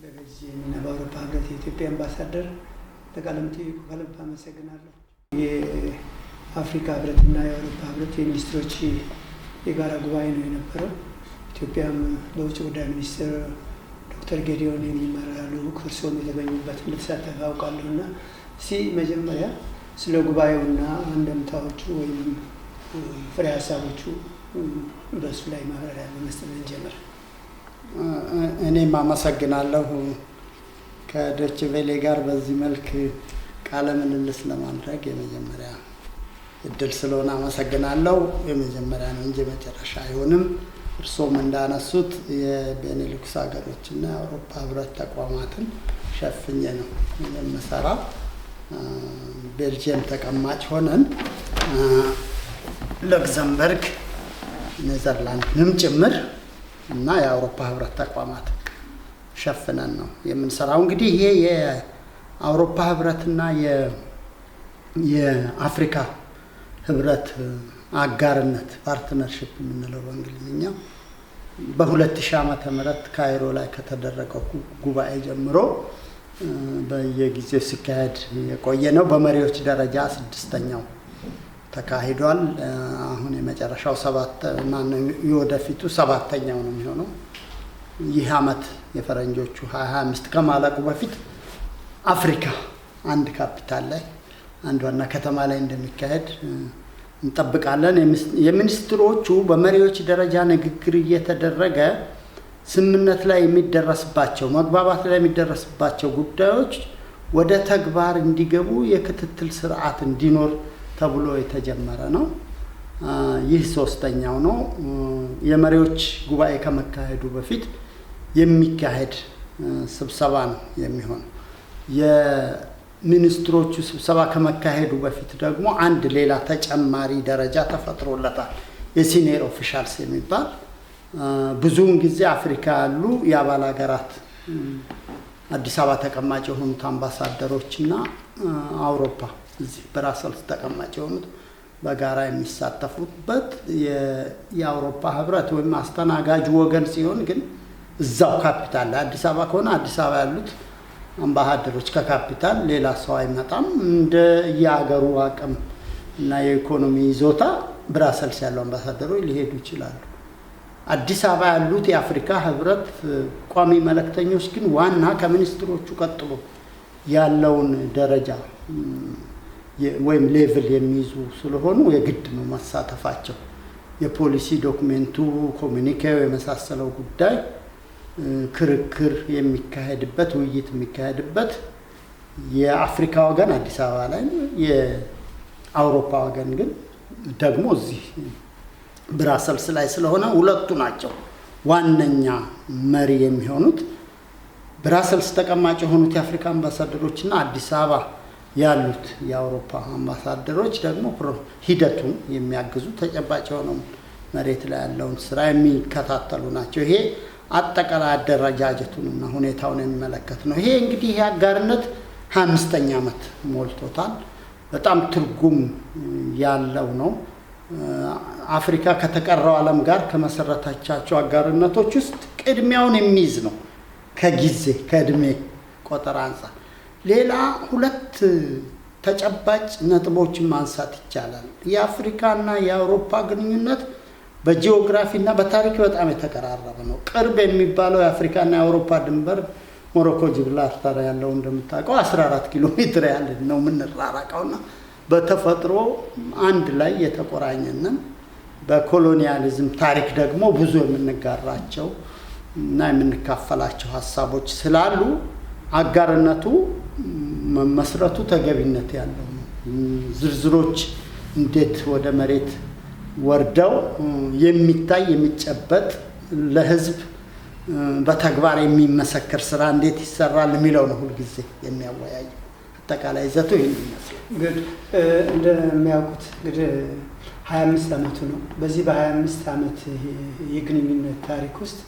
በቤልጅየም እና በአውሮፓ ህብረት የኢትዮጵያ አምባሳደር፣ ለቃለ መጠይቁ ከልብ አመሰግናለሁ። የአፍሪካ ህብረትና የአውሮፓ ህብረት የሚኒስትሮች የጋራ ጉባኤ ነው የነበረው። ኢትዮጵያም በውጭ ጉዳይ ሚኒስትር ዶክተር ጌዲዮን የሚመራ ልዑክ እርስዎም የተገኙበት እንደተሳተፈ አውቃለሁ እና እስቲ መጀመሪያ ስለ ጉባኤውና አንደምታዎቹ ወይም ፍሬ ሀሳቦቹ በእሱ ላይ ማብራሪያ በመስጠት እንጀምር። እኔም አመሰግናለሁ ከዶች ቬሌ ጋር በዚህ መልክ ቃለ ምልልስ ለማድረግ የመጀመሪያ እድል ስለሆነ አመሰግናለሁ። የመጀመሪያ ነው እንጂ መጨረሻ አይሆንም። እርስዎም እንዳነሱት የቤኔሉክስ ሀገሮችና የአውሮፓ ህብረት ተቋማትን ሸፍኜ ነው የምሰራው። ቤልጅየም ተቀማጭ ሆነን ሉክዘምበርግ፣ ኔዘርላንድንም ጭምር እና የአውሮፓ ህብረት ተቋማት ሸፍነን ነው የምንሰራው። እንግዲህ ይሄ የአውሮፓ ህብረትና የአፍሪካ ህብረት አጋርነት፣ partnership የምንለው በእንግሊዝኛ፣ በ2000 ዓመተ ምህረት ካይሮ ላይ ከተደረገው ጉባኤ ጀምሮ በየጊዜው ሲካሄድ የቆየ ነው። በመሪዎች ደረጃ ስድስተኛው ተካሂዷል። አሁን የመጨረሻው ሰባት ማነው የወደፊቱ ሰባተኛው ነው የሚሆነው። ይህ አመት የፈረንጆቹ 2025 ከማለቁ በፊት አፍሪካ አንድ ካፒታል ላይ፣ አንድ ዋና ከተማ ላይ እንደሚካሄድ እንጠብቃለን። የሚኒስትሮቹ በመሪዎች ደረጃ ንግግር እየተደረገ ስምምነት ላይ የሚደረስባቸው፣ መግባባት ላይ የሚደረስባቸው ጉዳዮች ወደ ተግባር እንዲገቡ የክትትል ስርዓት እንዲኖር ተብሎ የተጀመረ ነው። ይህ ሶስተኛው ነው። የመሪዎች ጉባኤ ከመካሄዱ በፊት የሚካሄድ ስብሰባ ነው የሚሆነው። የሚኒስትሮቹ ስብሰባ ከመካሄዱ በፊት ደግሞ አንድ ሌላ ተጨማሪ ደረጃ ተፈጥሮለታል። የ senior officials የሚባል፣ ብዙውን ጊዜ አፍሪካ ያሉ የአባል ሀገራት አዲስ አበባ ተቀማጭ የሆኑት አምባሳደሮች እና አውሮፓ እዚህ ብራሰልስ ተቀማጭ የሆኑት በጋራ የሚሳተፉበት፣ የአውሮፓ ህብረት ወይም አስተናጋጁ ወገን ሲሆን ግን እዛው ካፒታል ላይ፣ አዲስ አበባ ከሆነ አዲስ አበባ ያሉት አምባሳደሮች፣ ከካፒታል ሌላ ሰው አይመጣም። እንደ የሀገሩ አቅም እና የኢኮኖሚ ይዞታ ብራሰልስ ያሉ አምባሳደሮች ሊሄዱ ይችላሉ። አዲስ አበባ ያሉት የአፍሪካ ህብረት ቋሚ መልእክተኞች ግን ዋና ከሚኒስትሮቹ ቀጥሎ ያለውን ደረጃ ወይም level የሚይዙ ስለሆኑ የግድ ነው መሳተፋቸው። የፖሊሲ document ኡ፣ communiqué ው የመሳሰለው ጉዳይ ክርክር የሚካሄድበት፣ ውይይት የሚካሄድበት የአፍሪካ ወገን አዲስ አበባ ላይ ነው። የአውሮፓ ወገን ግን ደግሞ እዚህ ብራሰልስ ላይ ስለሆነ ሁለቱ ናቸው ዋነኛ መሪ የሚሆኑት። ብራሰልስ ተቀማጭ የሆኑት የአፍሪካ አምባሳደሮች እና አዲስ አበባ ያሉት የአውሮፓ አምባሳደሮች ደግሞ ሂደቱን የሚያግዙ፣ ተጨባጭ የሆነውን መሬት ላይ ያለውን ስራ የሚከታተሉ ናቸው። ይሄ አጠቃላይ አደረጃጀቱንና ሁኔታውን የሚመለከት ነው። ይሄ እንግዲህ ይሄ አጋርነት 25ኛ ዓመት ሞልቶታል። በጣም ትርጉም ያለው ነው። አፍሪካ ከተቀረው ዓለም ጋር ከመሰረተቻቸው አጋርነቶች ውስጥ ቅድሚያውን የሚይዝ ነው ከጊዜ ከእድሜ ቆጠራ አንጻር። ሌላ ሁለት ተጨባጭ ነጥቦችን ማንሳት ይቻላል። የአፍሪካና የአውሮፓ ግንኙነት በጂኦግራፊና በታሪክ በጣም የተቀራረበ ነው። ቅርብ የሚባለው የአፍሪካና የአውሮፓ ድንበር ሞሮኮ ጂብራልታር ያለው እንደምታውቀው 14 ኪሎ ሜትር ያህል ነው የምንራራቀውና በተፈጥሮ አንድ ላይ የተቆራኘንን፣ በኮሎኒያሊዝም ታሪክ ደግሞ ብዙ የምንጋራቸው እና የምንካፈላቸው ሀሳቦች ስላሉ አጋርነቱ መመስረቱ ተገቢነት ያለው ነው። ዝርዝሮች እንዴት ወደ መሬት ወርደው የሚታይ፣ የሚጨበጥ፣ ለሕዝብ በተግባር የሚመሰክር ስራ እንዴት ይሰራል የሚለው ነው ሁልጊዜ የሚያወያየው። አጠቃላይ ይዘቱ ይህን ይመስላል። እንግዲህ እንደሚያውቁት እንግዲህ 25 ዓመቱ ነው። በዚህ በ25 ዓመት የግንኙነት ታሪክ ውስጥ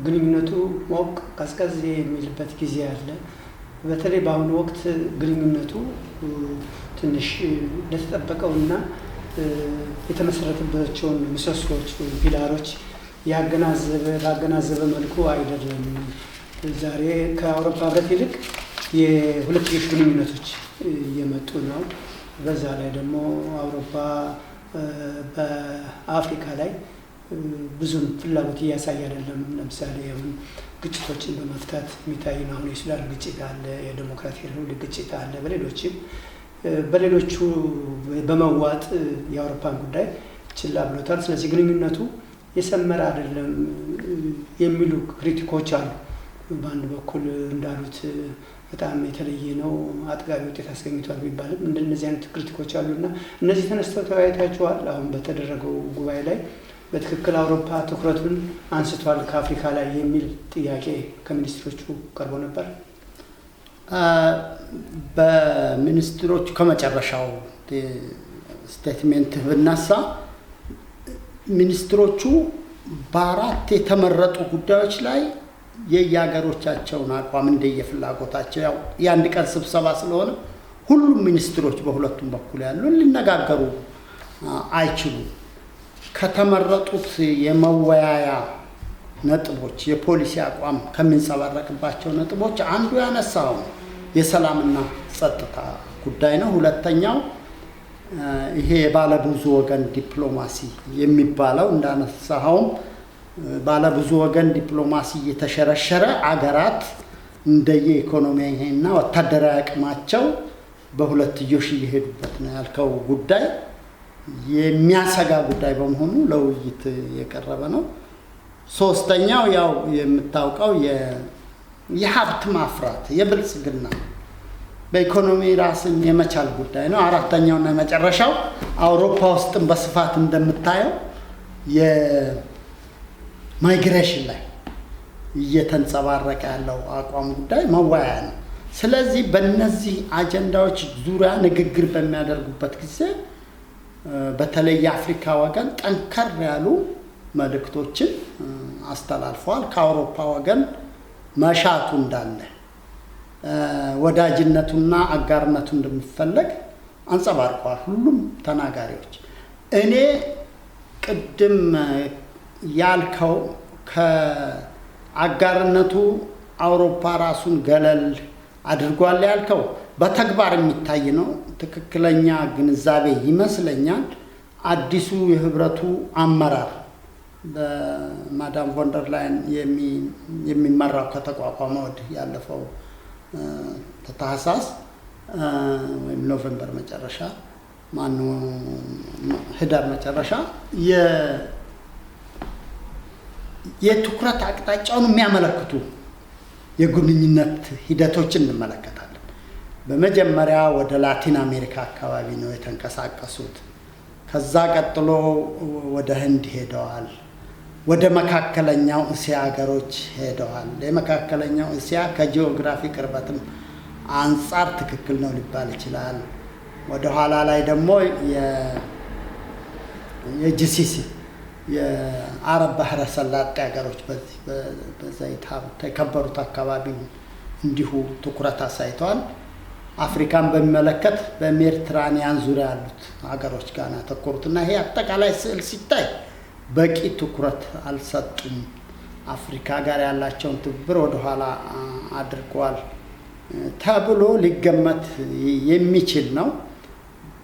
ግንኙነቱ ሞቅ ቀዝቀዝ የሚልበት ጊዜ አለ። በተለይ በአሁኑ ወቅት ግንኙነቱ ትንሽ እንደተጠበቀውና የተመሰረተባቸውን ምሰሶዎች ወይም pillar ኦች ያገናዘበ ባገናዘበ መልኩ አይደለም። ዛሬ ከአውሮፓ ህብረት ይልቅ የሁለትዮሽ ግንኙነቶች እየመጡ ነው። በዛ ላይ ደግሞ አውሮፓ በአፍሪካ ላይ ብዙም ፍላጎት እያሳየ አይደለም። ለምሳሌ አሁን ግጭቶችን በመፍታት የሚታይ ነው። አሁን የሱዳን ግጭት አለ፣ የዴሞክራቲክ ሪፐብሊክ ግጭት አለ። በሌሎችም በሌሎቹ በመዋጥ የአውሮፓን ጉዳይ ችላ ብሎታል። ስለዚህ ግንኙነቱ የሰመረ አይደለም የሚሉ critic ኦች አሉ። በአንድ በኩል እንዳሉት በጣም የተለየ ነው፣ አጥጋቢ ውጤት አስገኝቷል ቢባልም እንደነዚህ አይነት critic ኦች አሉ እና እነዚህ ተነስተው ተወያይታችኋል? አሁን በተደረገው ጉባኤ ላይ በትክክል አውሮፓ ትኩረቱን አንስቷል ከአፍሪካ ላይ የሚል ጥያቄ ከሚኒስትሮቹ ቀርቦ ነበር። በሚኒስትሮቹ ከመጨረሻው statement ብነሳ ሚኒስትሮቹ በአራት የተመረጡ ጉዳዮች ላይ የየሀገሮቻቸውን አቋም እንደየፍላጎታቸው፣ ያው የአንድ ቀን ስብሰባ ስለሆነ ሁሉም ሚኒስትሮች በሁለቱም በኩል ያሉ ሊነጋገሩ አይችሉም። ከተመረጡት የመወያያ ነጥቦች፣ የፖሊሲ አቋም ከሚንጸባረቅባቸው ነጥቦች አንዱ ያነሳው ነው የሰላምና ጸጥታ ጉዳይ ነው። ሁለተኛው ይሄ የባለብዙ ወገን ዲፕሎማሲ የሚባለው፣ እንዳነሳኸውም ባለብዙ ወገን ዲፕሎማሲ እየተሸረሸረ አገራት እንደየ ኢኮኖሚያዊና ወታደራዊ አቅማቸው በሁለትዮሽ እየሄዱበት ነው ያልከው ጉዳይ የሚያሰጋ ጉዳይ በመሆኑ ለውይይት የቀረበ ነው። ሶስተኛው ያው የምታውቀው የሀብት ማፍራት፣ የብልጽግና፣ በኢኮኖሚ ራስን የመቻል ጉዳይ ነው። አራተኛውና የመጨረሻው አውሮፓ ውስጥም በስፋት እንደምታየው የ migration ላይ እየተንጸባረቀ ያለው አቋም ጉዳይ መወያያ ነው። ስለዚህ በእነዚህ አጀንዳዎች ዙሪያ ንግግር በሚያደርጉበት ጊዜ በተለይ የአፍሪካ ወገን ጠንከር ያሉ መልእክቶችን አስተላልፈዋል። ከአውሮፓ ወገን መሻቱ እንዳለ፣ ወዳጅነቱና አጋርነቱ እንደሚፈለግ አንጸባርቀዋል ሁሉም ተናጋሪዎች። እኔ ቅድም ያልከው ከአጋርነቱ አውሮፓ ራሱን ገለል አድርጓል ያልከው በተግባር የሚታይ ነው። ትክክለኛ ግንዛቤ ይመስለኛል። አዲሱ የህብረቱ አመራር በማዳም ቮንደር ላይን የሚመራው ከተቋቋመ ወዲህ ያለፈው ታህሳስ ወይም November መጨረሻ፣ ማነው ህዳር መጨረሻ የትኩረት አቅጣጫውን የሚያመለክቱ የግንኙነት ሂደቶችን እንመለከታለን። በመጀመሪያ ወደ ላቲን አሜሪካ አካባቢ ነው የተንቀሳቀሱት። ከዛ ቀጥሎ ወደ ህንድ ሄደዋል። ወደ መካከለኛው እስያ ሀገሮች ሄደዋል። የመካከለኛው እስያ ከጂኦግራፊ ቅርበትም አንጻር ትክክል ነው ሊባል ይችላል። ወደ ኋላ ላይ ደግሞ የ GCC፣ የአረብ ባህረ ሰላጤ ሀገሮች፣ በዚህ በዘይት ሀብት የከበሩት አካባቢ እንዲሁ ትኩረት አሳይተዋል። አፍሪካን በሚመለከት በሜዲትራኒያን ዙሪያ ያሉት ሀገሮች ጋር ነው ያተኮሩት እና ይሄ አጠቃላይ ስዕል ሲታይ በቂ ትኩረት አልሰጡም፣ አፍሪካ ጋር ያላቸውን ትብብር ወደኋላ አድርገዋል ተብሎ ሊገመት የሚችል ነው።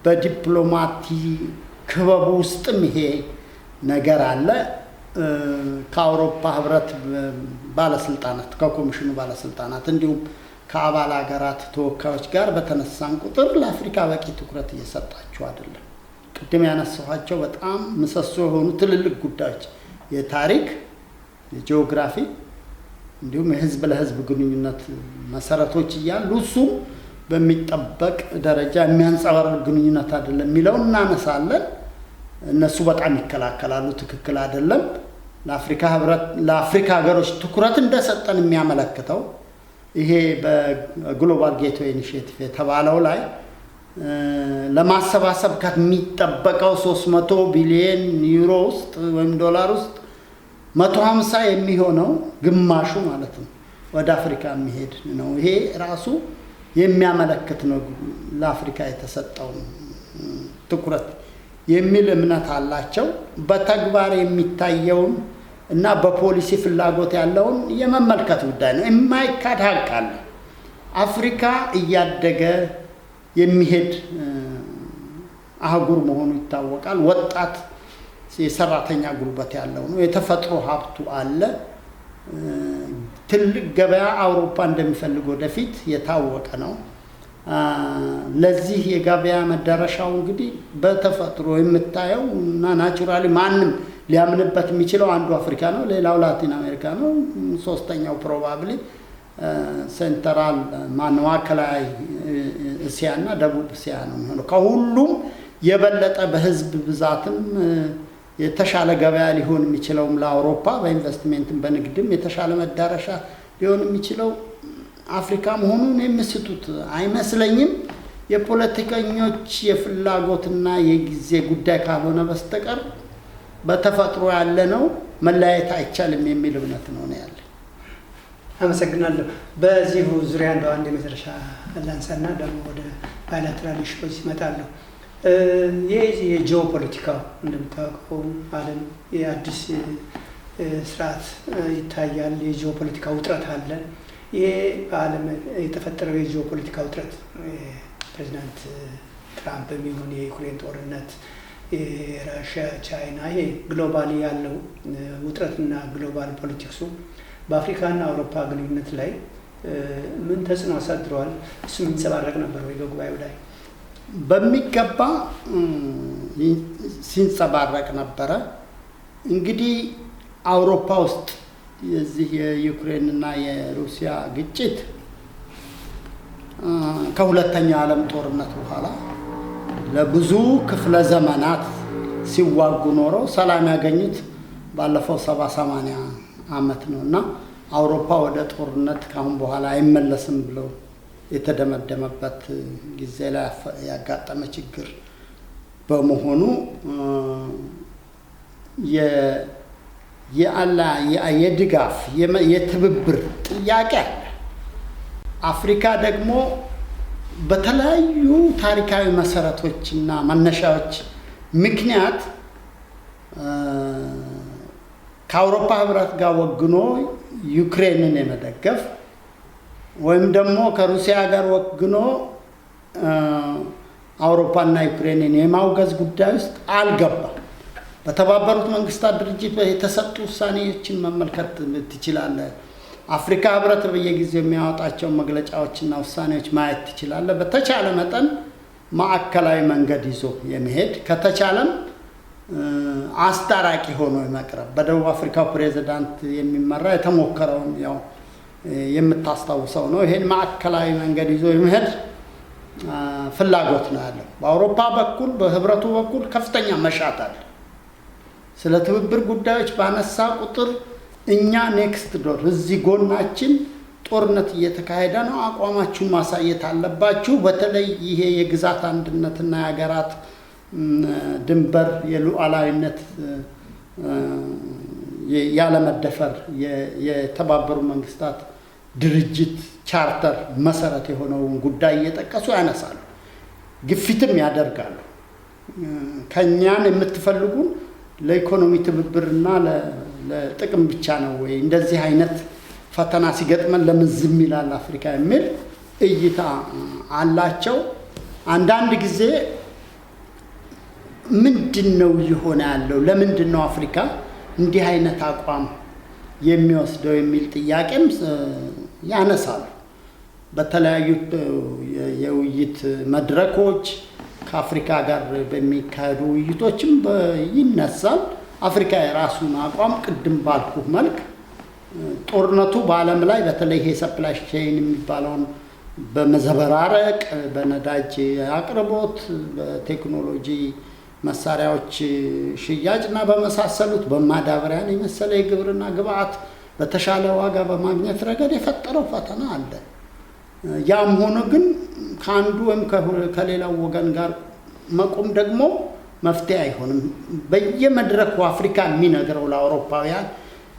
በዲፕሎማቲ ክበቡ ውስጥም ይሄ ነገር አለ። ከአውሮፓ ህብረት ባለስልጣናት፣ ከኮሚሽኑ ባለስልጣናት እንዲሁም ከአባል ሀገራት ተወካዮች ጋር በተነሳን ቁጥር ለአፍሪካ በቂ ትኩረት እየሰጣችሁ አይደለም። ቅድም ያነሳኋቸው በጣም ምሰሶ የሆኑ ትልልቅ ጉዳዮች የታሪክ፣ የጂኦግራፊ እንዲሁም የህዝብ ለህዝብ ግንኙነት መሰረቶች እያሉ እሱም በሚጠበቅ ደረጃ የሚያንጸባርቅ ግንኙነት አይደለም የሚለው እናነሳለን። እነሱ በጣም ይከላከላሉ። ትክክል አይደለም። ለአፍሪካ ህብረት፣ ለአፍሪካ ሀገሮች ትኩረት እንደሰጠን የሚያመለክተው ይሄ በ Global Gateway Initiative የተባለው ላይ ለማሰባሰብ ከሚጠበቀው 300 ቢሊየን ዩሮ ውስጥ ወይም ዶላር ውስጥ 150 የሚሆነው፣ ግማሹ ማለት ነው፣ ወደ አፍሪካ የሚሄድ ነው። ይሄ ራሱ የሚያመለክት ነው ለአፍሪካ የተሰጠው ትኩረት የሚል እምነት አላቸው። በተግባር የሚታየውን እና በፖሊሲ ፍላጎት ያለውን የመመልከት ጉዳይ ነው። የማይካድ ሀቅ አለ። አፍሪካ እያደገ የሚሄድ አህጉር መሆኑ ይታወቃል። ወጣት የሰራተኛ ጉልበት ያለው ነው። የተፈጥሮ ሀብቱ አለ። ትልቅ ገበያ አውሮፓ እንደሚፈልግ ወደፊት የታወቀ ነው። ለዚህ የገበያ መዳረሻው እንግዲህ በተፈጥሮ የምታየው እና naturally ማንም ሊያምንበት የሚችለው አንዱ አፍሪካ ነው፣ ሌላው ላቲን አሜሪካ ነው። ሶስተኛው probably central ማዕከላዊ እስያ እና ደቡብ እስያ ነው የሚሆነው። ከሁሉም የበለጠ በህዝብ ብዛትም የተሻለ ገበያ ሊሆን የሚችለውም ለአውሮፓ በኢንቨስትሜንትም በንግድም የተሻለ መዳረሻ ሊሆን የሚችለው አፍሪካ መሆኑን የሚስቱት አይመስለኝም። የፖለቲከኞች የፍላጎትና የጊዜ ጉዳይ ካልሆነ በስተቀር በተፈጥሮ ያለ ነው፣ መለያየት አይቻልም የሚል እምነት ነው ያለ። አመሰግናለሁ። በዚሁ ዙሪያ እንደው አንድ የመጨረሻ ላንሳና ደግሞ ወደ bilateral issue ዎች ይመጣለሁ። ይህ የጂኦ ፖለቲካው እንደምታውቀው ዓለም የአዲስ ስርዓት ይታያል። የጂኦ ፖለቲካ ውጥረት አለ። ይሄ በዓለም የተፈጠረው የጂኦ ፖለቲካ ውጥረት ፕሬዚዳንት ትራምፕ የሚሆን የዩክሬን ጦርነት፣ የራሽያ ቻይና፣ ይሄ globally ያለው ውጥረትና global politics ኡ በአፍሪካና አውሮፓ ግንኙነት ላይ ምን ተጽዕኖ አሳድረዋል? እሱ የሚንጸባረቅ ነበር ወይ በጉባኤው ላይ? በሚገባ ሲንጸባረቅ ነበረ። እንግዲህ አውሮፓ ውስጥ የዚህ የዩክሬንና የሩሲያ ግጭት ከሁለተኛው ዓለም ጦርነት በኋላ ለብዙ ክፍለ ዘመናት ሲዋጉ ኖረው ሰላም ያገኙት ባለፈው 70-80 ዓመት ነው እና አውሮፓ ወደ ጦርነት ካሁን በኋላ አይመለስም ብለው የተደመደመበት ጊዜ ላይ ያጋጠመ ችግር በመሆኑ የድጋፍ የትብብር ጥያቄ አለ። አፍሪካ ደግሞ በተለያዩ ታሪካዊ መሰረቶችና መነሻዎች ምክንያት ከአውሮፓ ሕብረት ጋር ወግኖ ዩክሬንን የመደገፍ ወይም ደግሞ ከሩሲያ ጋር ወግኖ አውሮፓና ዩክሬንን የማውገዝ ጉዳይ ውስጥ አልገባም። በተባበሩት መንግስታት ድርጅት የተሰጡ ውሳኔዎችን መመልከት ትችላለህ። አፍሪካ ህብረት በየጊዜው የሚያወጣቸውን መግለጫዎችና ውሳኔዎች ማየት ትችላለህ። በተቻለ መጠን ማዕከላዊ መንገድ ይዞ የመሄድ፣ ከተቻለም አስታራቂ ሆኖ የመቅረብ፣ በደቡብ አፍሪካው ፕሬዚዳንት የሚመራ የተሞከረውን ያው የምታስታውሰው ነው። ይሄን ማዕከላዊ መንገድ ይዞ የመሄድ ፍላጎት ነው ያለው። በአውሮፓ በኩል በህብረቱ በኩል ከፍተኛ መሻት አለ። ስለ ትብብር ጉዳዮች ባነሳ ቁጥር እኛ next door እዚህ ጎናችን ጦርነት እየተካሄደ ነው፣ አቋማችሁን ማሳየት አለባችሁ። በተለይ ይሄ የግዛት አንድነትና የሀገራት ድንበር የሉዓላዊነት ያለመደፈር የተባበሩ መንግስታት ድርጅት ቻርተር መሰረት የሆነውን ጉዳይ እየጠቀሱ ያነሳሉ፣ ግፊትም ያደርጋሉ። ከኛን የምትፈልጉን ለኢኮኖሚ ትብብርና ለጥቅም ብቻ ነው ወይ? እንደዚህ አይነት ፈተና ሲገጥመን ለምን ዝም ይላል አፍሪካ የሚል እይታ አላቸው። አንዳንድ ጊዜ ምንድን ነው እየሆነ ያለው? ለምንድን ነው አፍሪካ እንዲህ አይነት አቋም የሚወስደው የሚል ጥያቄም ያነሳሉ። በተለያዩ የውይይት መድረኮች ከአፍሪካ ጋር በሚካሄዱ ውይይቶችም ይነሳል። አፍሪካ የራሱን አቋም ቅድም ባልኩህ መልክ ጦርነቱ በዓለም ላይ በተለይ ይሄ supply chain የሚባለውን በመዘበራረቅ፣ በነዳጅ አቅርቦት፣ በቴክኖሎጂ መሳሪያዎች ሽያጭ እና በመሳሰሉት፣ በማዳበሪያን የመሰለ የግብርና ግብዓት በተሻለ ዋጋ በማግኘት ረገድ የፈጠረው ፈተና አለ። ያም ሆኖ ግን ከአንዱ ወይም ከሌላው ወገን ጋር መቆም ደግሞ መፍትሄ አይሆንም። በየመድረኩ አፍሪካ የሚነግረው ለአውሮፓውያን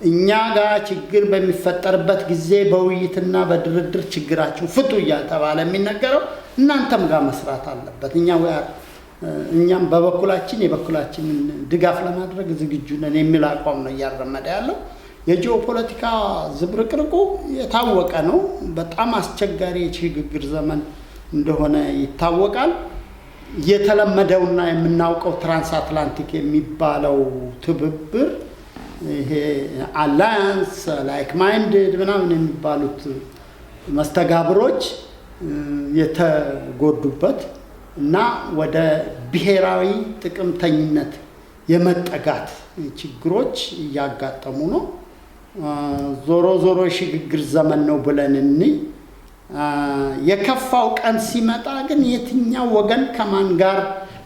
እኛ ጋር ችግር በሚፈጠርበት ጊዜ በውይይትና በድርድር ችግራችሁ ፍቱ እያተባለ የሚነገረው እናንተም ጋር መስራት አለበት። እኛ እኛም በበኩላችን የበኩላችንን ድጋፍ ለማድረግ ዝግጁ ነን የሚል አቋም ነው እያራመደ ያለው። የጂኦፖለቲካ ዝብርቅርቁ የታወቀ ነው። በጣም አስቸጋሪ የሽግግር ዘመን እንደሆነ ይታወቃል። የተለመደውና የምናውቀው transatlantic የሚባለው ትብብር፣ ይሄ alliance፣ like minded ምናምን የሚባሉት መስተጋብሮች የተጎዱበት እና ወደ ብሔራዊ ጥቅምተኝነት የመጠጋት ችግሮች እያጋጠሙ ነው። ዞሮ ዞሮ የሽግግር ዘመን ነው ብለን የከፋው ቀን ሲመጣ ግን የትኛው ወገን ከማን ጋር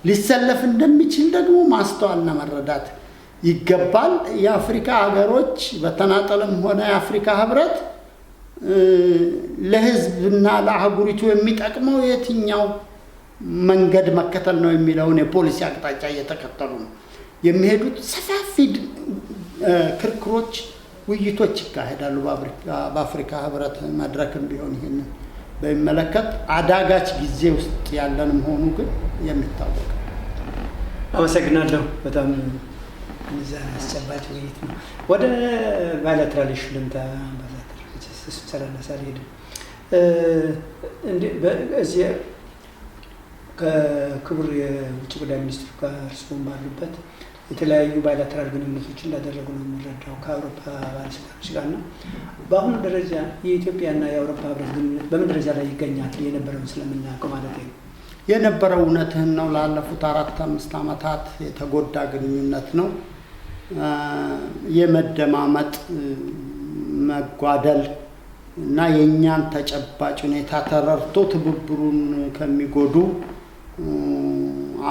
ሊሰለፍ እንደሚችል ደግሞ ማስተዋልና መረዳት ይገባል። የአፍሪካ ሀገሮች በተናጠልም ሆነ የአፍሪካ ሕብረት ለሕዝብና ለአህጉሪቱ የሚጠቅመው የትኛው መንገድ መከተል ነው የሚለውን የፖሊሲ አቅጣጫ እየተከተሉ ነው የሚሄዱት። ሰፋፊ ክርክሮች፣ ውይይቶች ይካሄዳሉ። በአፍሪካ ሕብረት መድረክም ቢሆን ይህንን በሚመለከት አዳጋች ጊዜ ውስጥ ያለን መሆኑ ግን የሚታወቅ። አመሰግናለሁ። በጣም ሚዛን አስጨባጭ ውይይት ነው። ወደ bilateral issue ልምጣ አምባሳደር፣ እሱን ሳላነሳ አልሄድም። እዚህ ከክቡር የውጭ ጉዳይ ሚኒስትሩ ጋር እርስዎም ባሉበት የተለያዩ bilateral ግንኙነቶች እንዳደረጉ ነው የምንረዳው ከአውሮፓ ባለስልጣኖች ጋር። እና በአሁኑ ደረጃ የኢትዮጵያና የአውሮፓ ህብረት ግንኙነት በምን ደረጃ ላይ ይገኛል? የነበረውን ስለምናውቀው ማለት ነው። የነበረው እውነትህን ነው። ላለፉት 4፣ 5 ዓመታት የተጎዳ ግንኙነት ነው። የመደማመጥ መጓደል እና የእኛን ተጨባጭ ሁኔታ ተረድቶ ትብብሩን ከሚጎዱ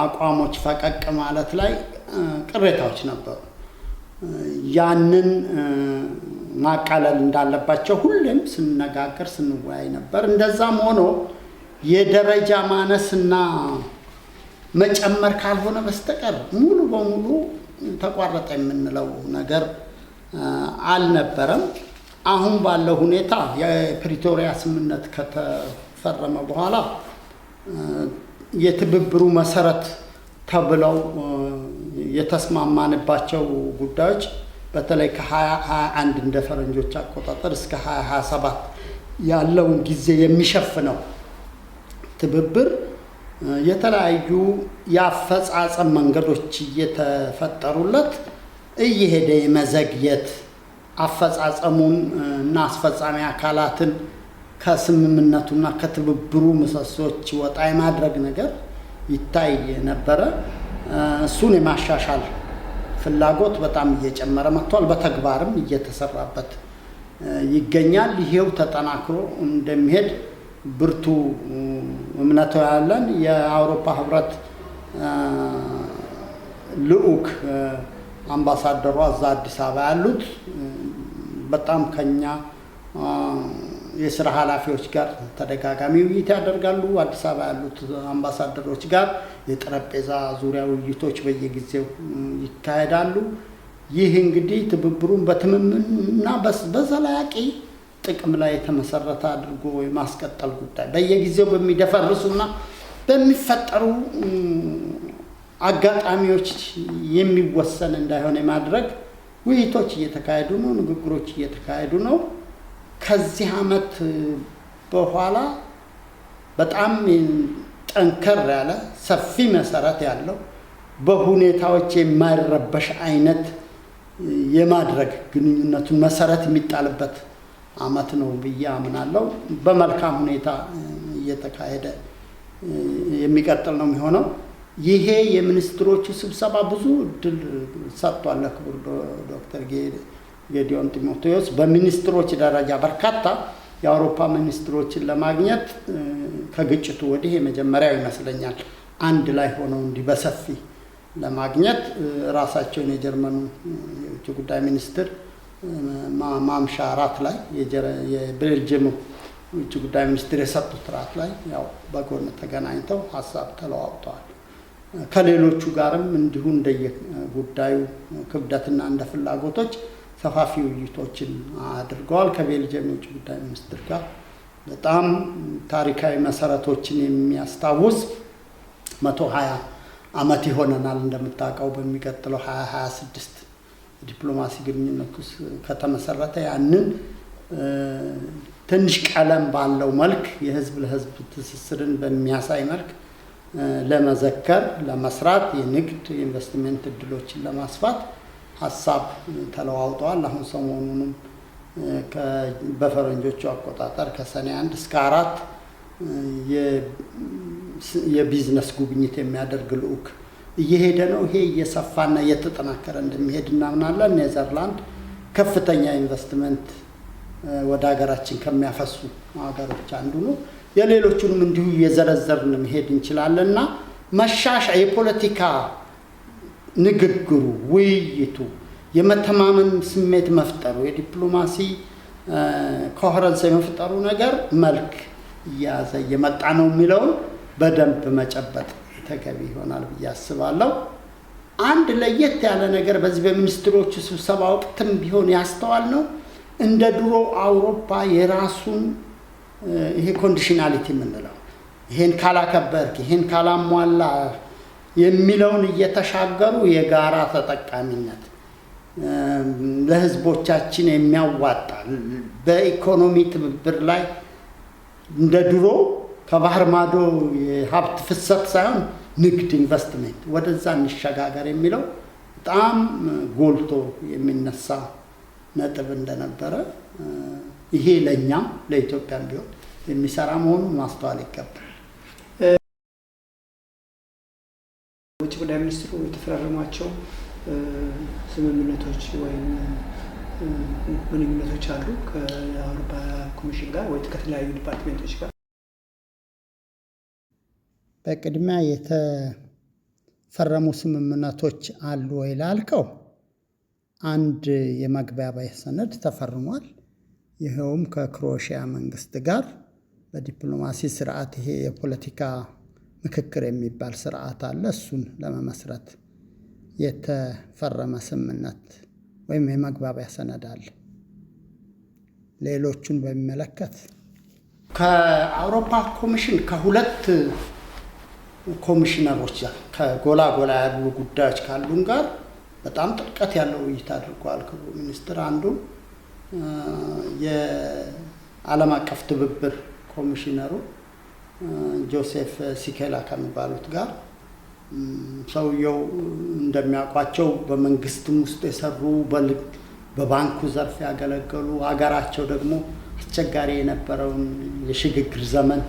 አቋሞች ፈቀቅ ማለት ላይ ቅሬታዎች ነበሩ። ያንን ማቃለል እንዳለባቸው ሁሌም ስንነጋገር ስንወያይ ነበር። እንደዛም ሆኖ የደረጃ ማነስና መጨመር ካልሆነ በስተቀር ሙሉ በሙሉ ተቋረጠ የምንለው ነገር አልነበረም። አሁን ባለው ሁኔታ የፕሪቶሪያ ስምምነት ከተፈረመ በኋላ የትብብሩ መሰረት ተብለው የተስማማንባቸው ጉዳዮች፣ በተለይ ከ2021 እንደ ፈረንጆች አቆጣጠር እስከ 2027 ያለውን ጊዜ የሚሸፍነው ትብብር፣ የተለያዩ የአፈጻጸም መንገዶች እየተፈጠሩለት እየሄደ የመዘግየት፣ አፈጻጸሙን እና አስፈጻሚ አካላትን ከስምምነቱና ከትብብሩ ምሰሶች ወጣ የማድረግ ነገር ይታይ ነበረ። እሱን የማሻሻል ፍላጎት በጣም እየጨመረ መጥቷል። በተግባርም እየተሰራበት ይገኛል። ይሄው ተጠናክሮ እንደሚሄድ ብርቱ እምነት ያለን። የአውሮፓ ህብረት ልዑክ አምባሳደሯ እዛ አዲስ አበባ ያሉት በጣም ከኛ የስራ ኃላፊዎች ጋር ተደጋጋሚ ውይይት ያደርጋሉ። አዲስ አበባ ያሉት አምባሳደሮች ጋር የጠረጴዛ ዙሪያ ውይይቶች በየጊዜው ይካሄዳሉ። ይህ እንግዲህ ትብብሩን በትምምንና በዘላቂ ጥቅም ላይ የተመሰረተ አድርጎ የማስቀጠል ጉዳይ በየጊዜው በሚደፈርሱና በሚፈጠሩ አጋጣሚዎች የሚወሰን እንዳይሆን የማድረግ ውይይቶች እየተካሄዱ ነው። ንግግሮች እየተካሄዱ ነው። ከዚህ ዓመት በኋላ በጣም ጠንከር ያለ፣ ሰፊ መሰረት ያለው፣ በሁኔታዎች የማይረበሽ አይነት የማድረግ ግንኙነቱን መሰረት የሚጣልበት ዓመት ነው ብዬ አምናለሁ። በመልካም ሁኔታ እየተካሄደ የሚቀጥል ነው የሚሆነው። ይሄ የሚኒስትሮቹ ስብሰባ ብዙ እድል ሰጥቷል ለክቡር ዶክተር ጌዲዮን ጢሞቴዎስ በሚኒስትሮች ደረጃ በርካታ የአውሮፓ ሚኒስትሮችን ለማግኘት። ከግጭቱ ወዲህ የመጀመሪያው ይመስለኛል አንድ ላይ ሆነው እንዲህ በሰፊ ለማግኘት። ራሳቸውን የጀርመኑ የውጭ ጉዳይ ሚኒስትር ማምሻ እራት ላይ፣ የቤልጅየሙ ውጭ ጉዳይ ሚኒስትር የሰጡት እራት ላይ ያው በጎን ተገናኝተው ሀሳብ ተለዋውጠዋል። ከሌሎቹ ጋርም እንዲሁ እንደየ ጉዳዩ ክብደትና እንደ ፍላጎቶች ሰፋፊ ውይይቶችን አድርገዋል። ከቤልጅየም የውጭ ጉዳይ ሚኒስትር ጋር በጣም ታሪካዊ መሰረቶችን የሚያስታውስ 120 ዓመት ይሆነናል። እንደምታውቀው በሚቀጥለው 2026 ዲፕሎማሲ ግንኙነቱ ከተመሰረተ ያንን ትንሽ ቀለም ባለው መልክ፣ የህዝብ ለህዝብ ትስስርን በሚያሳይ መልክ ለመዘከር፣ ለመስራት፣ የንግድ የኢንቨስትመንት እድሎችን ለማስፋት ሀሳብ ተለዋውጠዋል። አሁን ሰሞኑንም በፈረንጆቹ አቆጣጠር ከሰኔ 1 እስከ 4 የቢዝነስ ጉብኝት የሚያደርግ ልዑክ እየሄደ ነው። ይሄ እየሰፋና እየተጠናከረ እንደሚሄድ እናምናለን። ኔዘርላንድ ከፍተኛ ኢንቨስትመንት ወደ ሀገራችን ከሚያፈሱ ሀገሮች አንዱ ነው። የሌሎቹንም እንዲሁ እየዘረዘርን መሄድ እንችላለን እና የፖለቲካ ንግግሩ፣ ውይይቱ፣ የመተማመን ስሜት መፍጠሩ፣ የዲፕሎማሲ coherence የመፍጠሩ ነገር መልክ እየያዘ እየመጣ ነው የሚለውን በደንብ መጨበጥ ተገቢ ይሆናል ብዬ አስባለሁ። አንድ ለየት ያለ ነገር በዚህ በሚኒስትሮቹ ስብሰባ ወቅትም ቢሆን ያስተዋልነው እንደ ድሮ አውሮፓ የራሱን ይሄ conditionality የምንለው፣ ይሄን ካላከበርክ፣ ይሄን ካላሟላ የሚለውን እየተሻገሩ የጋራ ተጠቃሚነት፣ ለህዝቦቻችን የሚያዋጣ፣ በኢኮኖሚ ትብብር ላይ እንደ ድሮ ከባህር ማዶ የሀብት ፍሰት ሳይሆን ንግድ፣ ኢንቨስትመንት ወደዛ እንሸጋገር የሚለው በጣም ጎልቶ የሚነሳ ነጥብ እንደነበረ፣ ይሄ ለእኛም ለኢትዮጵያም ቢሆን የሚሰራ መሆኑን ማስተዋል ይገባል። ውጭ ጉዳይ ሚኒስትሩ የተፈራረሟቸው ስምምነቶች ወይም ግንኙነቶች አሉ ከአውሮፓ ኮሚሽን ጋር ወይ ከተለያዩ department ኦች ጋር? በቅድሚያ የተፈረሙ ስምምነቶች አሉ ወይ ላልከው፣ አንድ የመግባቢያ ሰነድ ተፈርሟል። ይኸውም ከክሮኤሽያ መንግስት ጋር በዲፕሎማሲ ስርዓት ይሄ የፖለቲካ ምክክር የሚባል ስርዓት አለ። እሱን ለመመስረት የተፈረመ ስምምነት ወይም የመግባቢያ ሰነድ አለ። ሌሎቹን በሚመለከት ከአውሮፓ ኮሚሽን ከሁለት ኮሚሽነሮች ጋር ከጎላ ጎላ ያሉ ጉዳዮች ካሉን ጋር በጣም ጥልቀት ያለው ውይይት አድርገዋል። ክቡር ሚኒስትር አንዱ የዓለም አቀፍ ትብብር ኮሚሽነሩ ጆሴፍ ሲኬላ ከሚባሉት ጋር፣ ሰውየው እንደሚያውቋቸው በመንግስትም ውስጥ የሰሩ፣ በባንኩ ዘርፍ ያገለገሉ፣ ሀገራቸው ደግሞ አስቸጋሪ የነበረውን የሽግግር ዘመን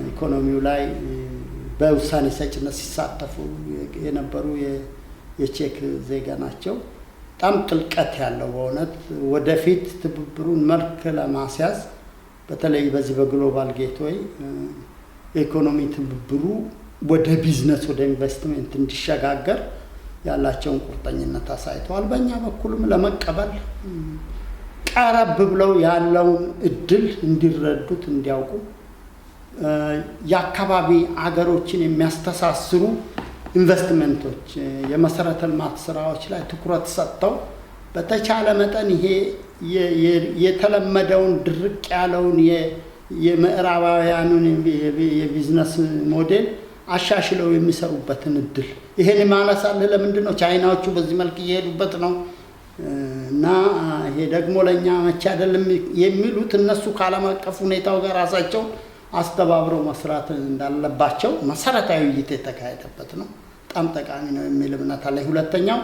ኢኮኖሚው ላይ በውሳኔ ሰጭነት ሲሳተፉ የነበሩ የቼክ ዜጋ ናቸው። በጣም ጥልቀት ያለው፣ በእውነት ወደፊት ትብብሩን መልክ ለማስያዝ በተለይ በዚህ በ Global Gateway የኢኮኖሚ ትብብሩ ወደ ቢዝነስ፣ ወደ ኢንቨስትመንት እንዲሸጋገር ያላቸውን ቁርጠኝነት አሳይተዋል። በእኛ በኩልም ለመቀበል ቀረብ ብለው ያለውን እድል እንዲረዱት፣ እንዲያውቁ፣ የአካባቢ አገሮችን የሚያስተሳስሩ ኢንቨስትመንቶች፣ የመሰረተ ልማት ስራዎች ላይ ትኩረት ሰጥተው በተቻለ መጠን ይሄ የተለመደውን ድርቅ ያለውን የምዕራባውያኑን የ business model አሻሽለው የሚሰሩበትን እድል። ይሄን ማነሳልህ ለምንድን ነው? ቻይናዎቹ በዚህ መልክ እየሄዱበት ነው እና ይሄ ደግሞ ለእኛ መቼ አይደለም የሚሉት እነሱ ከዓለም አቀፍ ሁኔታው ጋር ራሳቸውን አስተባብረው መስራት እንዳለባቸው መሰረታዊ ውይይት የተካሄደበት ነው። በጣም ጠቃሚ ነው የሚል እምነት አለኝ። ሁለተኛው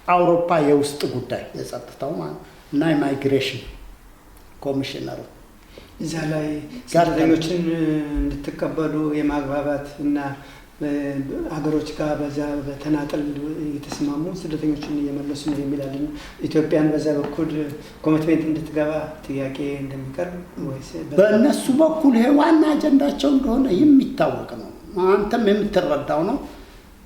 ከአውሮፓ የውስጥ ጉዳይ የጸጥታው እና የ migration ኮሚሽነሩ እዛ ላይ ስደተኞችን እንድትቀበሉ የማግባባት እና ሀገሮች ጋር በዛ በተናጠል እየተስማሙ ስደተኞችን እየመለሱ ነው የሚላለን። ኢትዮጵያን በዛ በኩል commitment እንድትገባ ጥያቄ እንደሚቀርብ ወይስ? በእነሱ በኩል ይሄ ዋና አጀንዳቸው እንደሆነ የሚታወቅ ነው። አንተም የምትረዳው ነው።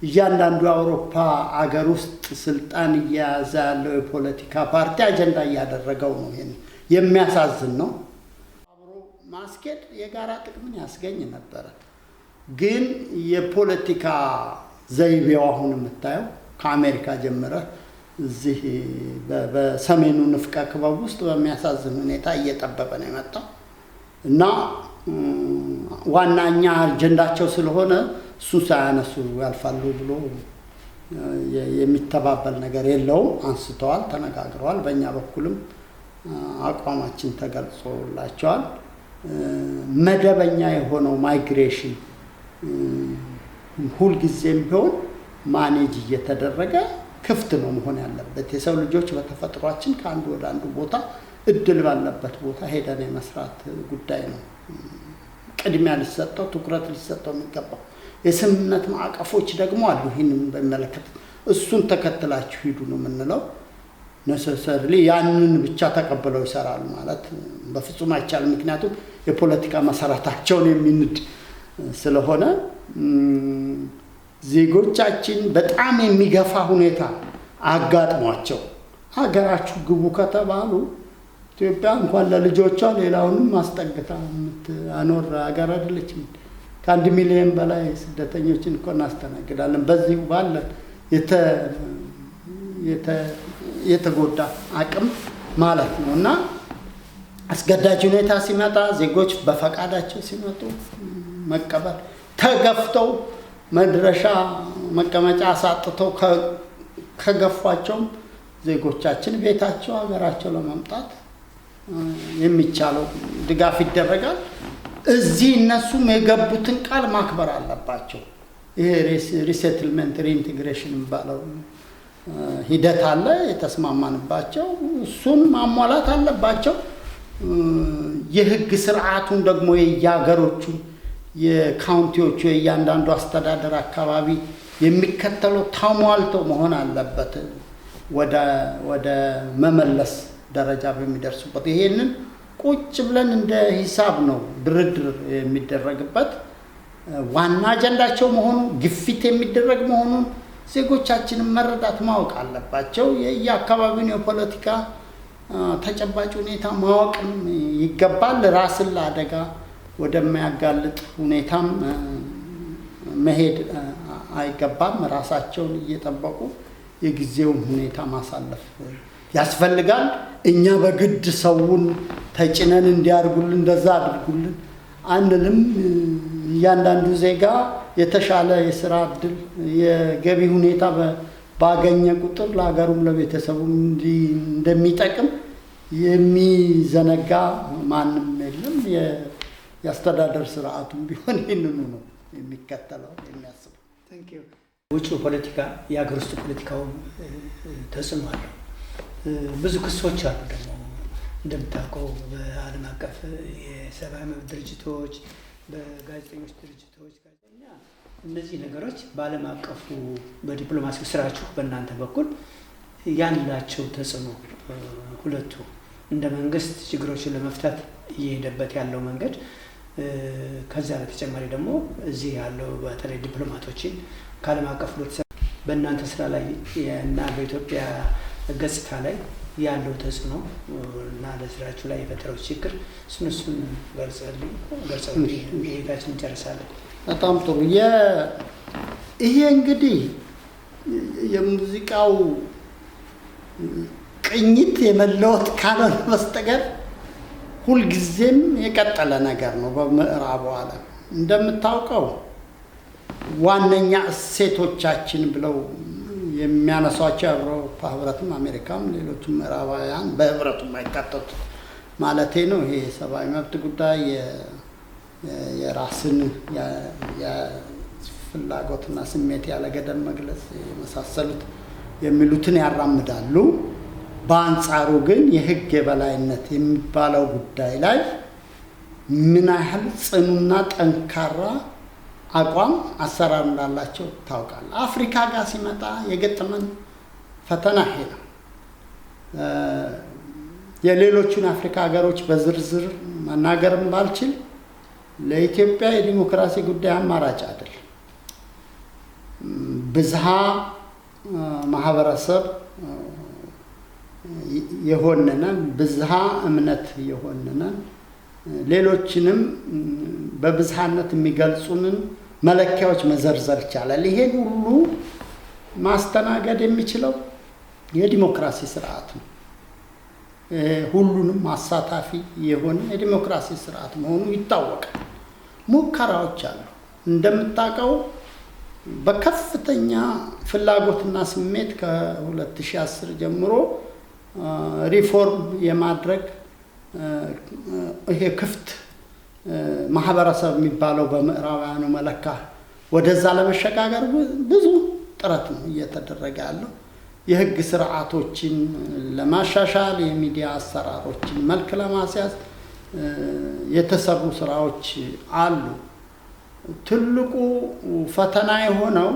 እያንዳንዱ የአውሮፓ አገር ውስጥ ስልጣን እየያዘ ያለው የፖለቲካ ፓርቲ አጀንዳ እያደረገው ነው። ይሄን የሚያሳዝን ነው። አብሮ ማስኬድ የጋራ ጥቅምን ያስገኝ ነበረ። ግን የፖለቲካ ዘይቤው አሁን የምታየው ከአሜሪካ ጀምረህ እዚህ በሰሜኑ ንፍቀ ክበብ ውስጥ በሚያሳዝን ሁኔታ እየጠበበ ነው የመጣው እና ዋናኛ አጀንዳቸው ስለሆነ እሱን ሳያነሱ ያልፋሉ ብሎ የሚተባበል ነገር የለውም። አንስተዋል፣ ተነጋግረዋል። በእኛ በኩልም አቋማችን ተገልጾላቸዋል። መደበኛ የሆነው migration ሁልጊዜም ቢሆን manage እየተደረገ ክፍት ነው መሆን ያለበት። የሰው ልጆች በተፈጥሯችን ከአንዱ ወደ አንዱ ቦታ እድል ባለበት ቦታ ሄደን የመስራት ጉዳይ ነው ቅድሚያ ሊሰጠው፣ ትኩረት ሊሰጠው የሚገባው። የስምምነት ማዕቀፎች ደግሞ አሉ ይህንን በሚመለከት፣ እሱን ተከትላችሁ ሂዱ ነው የምንለው። Necessarily ያንን ብቻ ተቀብለው ይሰራሉ ማለት በፍጹም አይቻልም። ምክንያቱም የፖለቲካ መሰረታቸውን የሚንድ ስለሆነ፣ ዜጎቻችን በጣም የሚገፋ ሁኔታ አጋጥሟቸው ሀገራችሁ ግቡ ከተባሉ ኢትዮጵያ እንኳን ለልጆቿ ሌላውንም ማስጠግታ የምትአኖር ሀገር አይደለችም። ከ1 ሚሊዮን በላይ ስደተኞችን እኮ እናስተናግዳለን። በዚሁ ባለን የተጎዳ አቅም ማለት ነው። እና አስገዳጅ ሁኔታ ሲመጣ፣ ዜጎች በፈቃዳቸው ሲመጡ መቀበል፣ ተገፍተው መድረሻ መቀመጫ አሳጥተው ከገፏቸውም ዜጎቻችን ቤታቸው ሀገራቸው ለመምጣት የሚቻለው ድጋፍ ይደረጋል። እዚህ እነሱም የገቡትን ቃል ማክበር አለባቸው። ይሄ resettlement reintegration የሚባለው ሂደት አለ፣ የተስማማንባቸው፣ እሱን ማሟላት አለባቸው። የህግ ስርዓቱን ደግሞ የየሀገሮቹ፣ የ county ዎቹ፣ የእያንዳንዱ አስተዳደር አካባቢ የሚከተለው ተሟልቶ መሆን አለበት ወደ መመለስ ደረጃ በሚደርሱበት። ይሄንን ቁጭ ብለን እንደ ሂሳብ ነው ድርድር የሚደረግበት። ዋና አጀንዳቸው መሆኑ፣ ግፊት የሚደረግ መሆኑን ዜጎቻችንን መረዳት ማወቅ አለባቸው። የየአካባቢውን የፖለቲካ ተጨባጭ ሁኔታ ማወቅም ይገባል። ራስን ለአደጋ ወደሚያጋልጥ ሁኔታም መሄድ አይገባም። ራሳቸውን እየጠበቁ የጊዜውን ሁኔታ ማሳለፍ ያስፈልጋል። እኛ በግድ ሰውን ተጭነን እንዲያርጉልን፣ እንደዛ አድርጉልን አንልም። እያንዳንዱ ዜጋ የተሻለ የስራ እድል፣ የገቢ ሁኔታ ባገኘ ቁጥር ለሀገሩም ለቤተሰቡም እንደሚጠቅም የሚዘነጋ ማንም የለም። የአስተዳደር ስርዓቱም ቢሆን ይህንኑ ነው የሚከተለው፣ የሚያስበው። ውጭ ፖለቲካ የሀገር ውስጥ ፖለቲካውም ተጽዕኖ አለው። ብዙ ክሶች አሉ ደግሞ እንደምታውቀው በዓለም አቀፍ የሰብአዊ መብት ድርጅቶች፣ በጋዜጠኞች ድርጅቶች። ጋዜጠኛ እነዚህ ነገሮች በዓለም አቀፉ በዲፕሎማሲው ስራችሁ በእናንተ በኩል ያላቸው ተጽዕኖ፣ ሁለቱ እንደ መንግስት ችግሮችን ለመፍታት እየሄደበት ያለው መንገድ፣ ከዚያ በተጨማሪ ደግሞ እዚህ ያለው በተለይ ዲፕሎማቶችን ከዓለም አቀፍ ህብረተሰብ በእናንተ ስራ ላይ እና በኢትዮጵያ ገጽታ ላይ ያለው ተጽዕኖ እና ለስራችሁ ላይ የፈጠረው ችግር እሱን ገልጸውልኝ ውይይታችን እንጨርሳለን። በጣም ጥሩ። ይሄ እንግዲህ የሙዚቃው ቅኝት የመለወጥ ካልሆነ በስተቀር ሁልጊዜም የቀጠለ ነገር ነው። በምዕራቡ ዓለም እንደምታውቀው ዋነኛ እሴቶቻችን ብለው የሚያነሷቸው የአውሮፓ ህብረትም አሜሪካም ሌሎችም ምዕራባውያን በህብረቱ የማይካተቱት ማለቴ ነው። ይሄ የሰብአዊ መብት ጉዳይ፣ የራስን ፍላጎትና ስሜት ያለ ገደብ መግለጽ የመሳሰሉት የሚሉትን ያራምዳሉ። በአንጻሩ ግን የህግ የበላይነት የሚባለው ጉዳይ ላይ ምን ያህል ጽኑና ጠንካራ አቋም፣ አሰራር እንዳላቸው ታውቃለህ። አፍሪካ ጋር ሲመጣ የገጠመን ፈተና ይሄ ነው። የሌሎቹን አፍሪካ ሀገሮች በዝርዝር መናገርም ባልችል ለኢትዮጵያ የዲሞክራሲ ጉዳይ አማራጭ አይደለም። ብዝሃ ማህበረሰብ የሆንነን፣ ብዝሃ እምነት የሆንነን፣ ሌሎችንም በብዝሃነት የሚገልጹንን መለኪያዎች መዘርዘር ይቻላል። ይሄን ሁሉ ማስተናገድ የሚችለው የዲሞክራሲ ስርዓት ነው። ሁሉንም አሳታፊ የሆነ የዲሞክራሲ ስርዓት መሆኑ ይታወቃል። ሙከራዎች አሉ። እንደምታውቀው በከፍተኛ ፍላጎትና ስሜት ከ2010 ጀምሮ ሪፎርም የማድረግ፣ ይሄ ክፍት ማህበረሰብ የሚባለው በምዕራባውያኑ መለካ ወደዛ ለመሸጋገር ብዙ ጥረት ነው እየተደረገ ያለው። የህግ ስርዓቶችን ለማሻሻል፣ የሚዲያ አሰራሮችን መልክ ለማስያዝ የተሰሩ ስራዎች አሉ። ትልቁ ፈተና የሆነው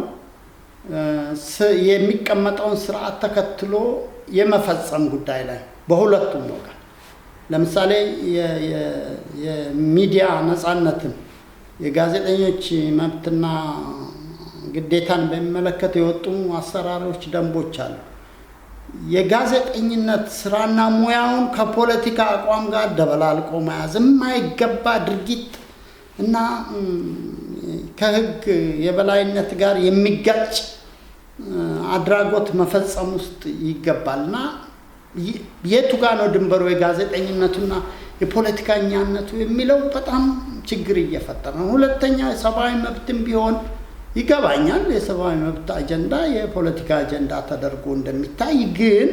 የሚቀመጠውን ስርዓት ተከትሎ የመፈጸም ጉዳይ ላይ በሁለቱም ወገን፣ ለምሳሌ የሚዲያ ነጻነትን፣ የጋዜጠኞች መብትና ግዴታን በሚመለከት የወጡ አሰራሮች፣ ደንቦች አሉ። የጋዜጠኝነት ስራና ሙያውን ከፖለቲካ አቋም ጋር ደበላልቆ መያዝ የማይገባ ድርጊት እና ከህግ የበላይነት ጋር የሚጋጭ አድራጎት መፈጸም ውስጥ ይገባል። እና የቱ ጋ ነው ድንበሩ የጋዜጠኝነቱና የፖለቲከኛነቱ የሚለው በጣም ችግር እየፈጠረ ነው። ሁለተኛ የሰብአዊ መብትም ቢሆን ይገባኛል፣ የሰብአዊ መብት አጀንዳ የፖለቲካ አጀንዳ ተደርጎ እንደሚታይ፣ ግን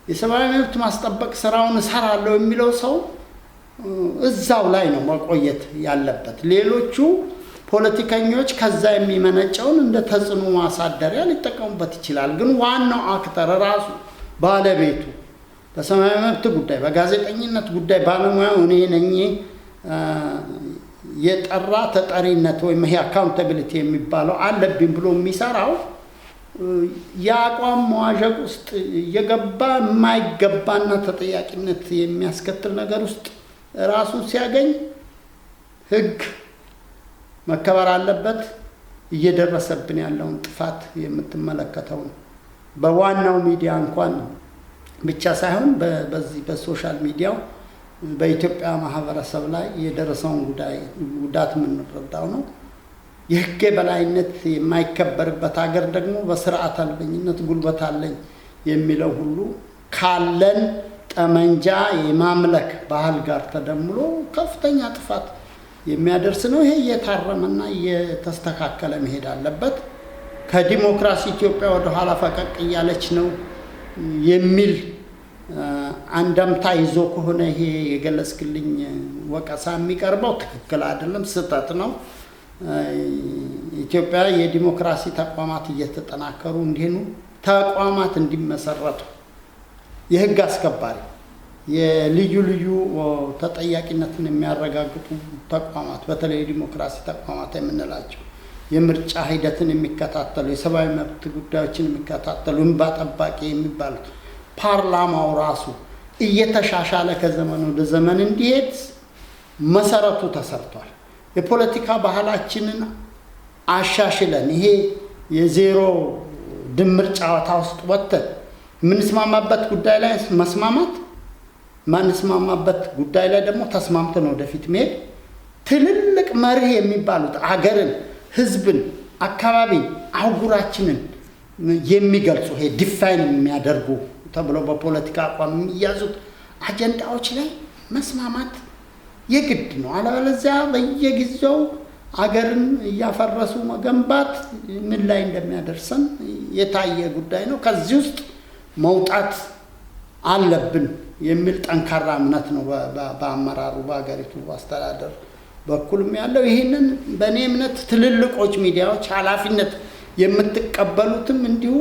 የሰብአዊ መብት ማስጠበቅ ስራውን እሰራለሁ የሚለው ሰው እዛው ላይ ነው መቆየት ያለበት። ሌሎቹ ፖለቲከኞች ከዛ የሚመነጨውን እንደ ተጽዕኖ ማሳደሪያ ሊጠቀሙበት ይችላል። ግን ዋናው actor ራሱ ባለቤቱ በሰብአዊ መብት ጉዳይ፣ በጋዜጠኝነት ጉዳይ ባለሙያው እኔ ነኝ፣ የጠራ ተጠሪነት ወይም ይሄ accountability የሚባለው አለብኝ ብሎ የሚሰራው የአቋም መዋዠቅ ውስጥ እየገባ የማይገባና ተጠያቂነት የሚያስከትል ነገር ውስጥ ራሱን ሲያገኝ ህግ መከበር አለበት። እየደረሰብን ያለውን ጥፋት የምትመለከተው ነው። በዋናው ሚዲያ እንኳን ብቻ ሳይሆን በዚህ በ social media ው በኢትዮጵያ ማህበረሰብ ላይ የደረሰውን ጉዳት የምንረዳው ነው። የህግ የበላይነት የማይከበርበት ሀገር ደግሞ በስርዓት አልበኝነት ጉልበት አለኝ የሚለው ሁሉ ካለን ጠመንጃ የማምለክ ባህል ጋር ተደምሮ ከፍተኛ ጥፋት የሚያደርስ ነው። ይሄ እየታረመና እየተስተካከለ መሄድ አለበት። ከዲሞክራሲ ኢትዮጵያ ወደ ኋላ ፈቀቅ እያለች ነው የሚል አንደምታ ይዞ ከሆነ ይሄ የገለጽክልኝ ወቀሳ የሚቀርበው ትክክል አይደለም፣ ስህተት ነው። ኢትዮጵያ የዲሞክራሲ ተቋማት እየተጠናከሩ እንዲሄዱ፣ ተቋማት እንዲመሰረቱ፣ የህግ አስከባሪ፣ የልዩ ልዩ ተጠያቂነትን የሚያረጋግጡ ተቋማት፣ በተለይ የዲሞክራሲ ተቋማት የምንላቸው፣ የምርጫ ሂደትን የሚከታተሉ፣ የሰብአዊ መብት ጉዳዮችን የሚከታተሉ፣ እንባ ጠባቂ የሚባሉት፣ ፓርላማው ራሱ እየተሻሻለ ከዘመን ወደ ዘመን እንዲሄድ መሰረቱ ተሰርቷል። የፖለቲካ ባህላችንን አሻሽለን ይሄ የዜሮ ድምር ጨዋታ ውስጥ ወጥተን የምንስማማበት ጉዳይ ላይ መስማማት፣ ማንስማማበት ጉዳይ ላይ ደግሞ ተስማምተን ወደፊት መሄድ፣ ትልልቅ መርህ የሚባሉት አገርን፣ ህዝብን፣ አካባቢን፣ አህጉራችንን የሚገልጹ፣ ይሄ define የሚያደርጉ ተብሎ በፖለቲካ አቋም የሚያዙት አጀንዳዎች ላይ መስማማት የግድ ነው። አለበለዚያ በየጊዜው አገርን እያፈረሱ መገንባት ምን ላይ እንደሚያደርሰን የታየ ጉዳይ ነው። ከዚህ ውስጥ መውጣት አለብን የሚል ጠንካራ እምነት ነው በአመራሩ፣ በሀገሪቱ አስተዳደር በኩልም ያለው። ይህንን በእኔ እምነት ትልልቆች ሚዲያዎች ኃላፊነት የምትቀበሉትም እንዲሁ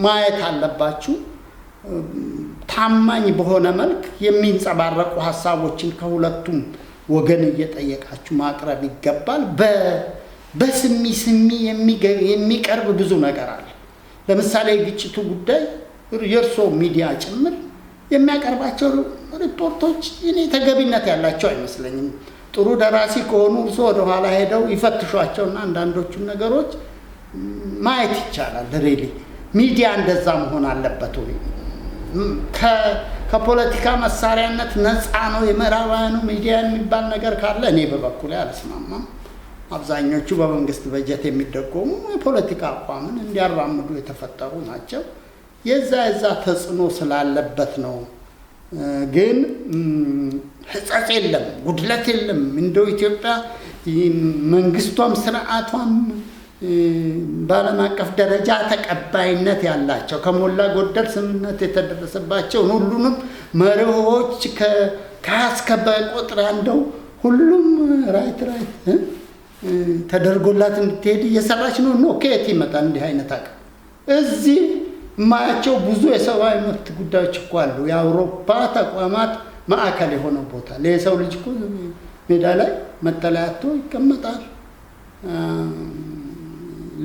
ማየት አለባችሁ። ታማኝ በሆነ መልክ የሚንጸባረቁ ሀሳቦችን ከሁለቱም ወገን እየጠየቃችሁ ማቅረብ ይገባል። በስሚ ስሚ የሚቀርብ ብዙ ነገር አለ። ለምሳሌ የግጭቱ ጉዳይ የእርስዎ ሚዲያ ጭምር የሚያቀርባቸው ሪፖርቶች እኔ ተገቢነት ያላቸው አይመስለኝም። ጥሩ ደራሲ ከሆኑ እርስዎ ወደኋላ ሄደው ይፈትሿቸውና አንዳንዶቹን ነገሮች ማየት ይቻላል። Really ሚዲያ እንደዛ መሆን አለበት ወይ? ከፖለቲካ መሳሪያነት ነፃ ነው የምዕራባውያኑ ሚዲያ የሚባል ነገር ካለ እኔ በበኩሌ አልስማማም። አብዛኞቹ በመንግስት በጀት የሚደጎሙ የፖለቲካ አቋምን እንዲያራምዱ የተፈጠሩ ናቸው። የዛ ተጽዕኖ ስላለበት ነው። ግን ሕጸጽ የለም፣ ጉድለት የለም። እንደው ኢትዮጵያ መንግስቷም ስርዓቷም በዓለም አቀፍ ደረጃ ተቀባይነት ያላቸው፣ ከሞላ ጎደል ስምምነት የተደረሰባቸውን ሁሉንም መርሆች ከሀ እስከ ፐ ቆጥራ እንደው ሁሉም right right ተደርጎላት እንድትሄድ እየሰራች ነው። No፣ ከየት ይመጣል እንዲህ አይነት አቅም? እዚህ የማያቸው ብዙ የሰብአዊ መብት ጉዳዮች እኮ አሉ። የአውሮፓ ተቋማት ማዕከል የሆነው ቦታ የሰው ልጅ እኮ ሜዳ ላይ መጠለያ አጥቶ ይቀመጣል።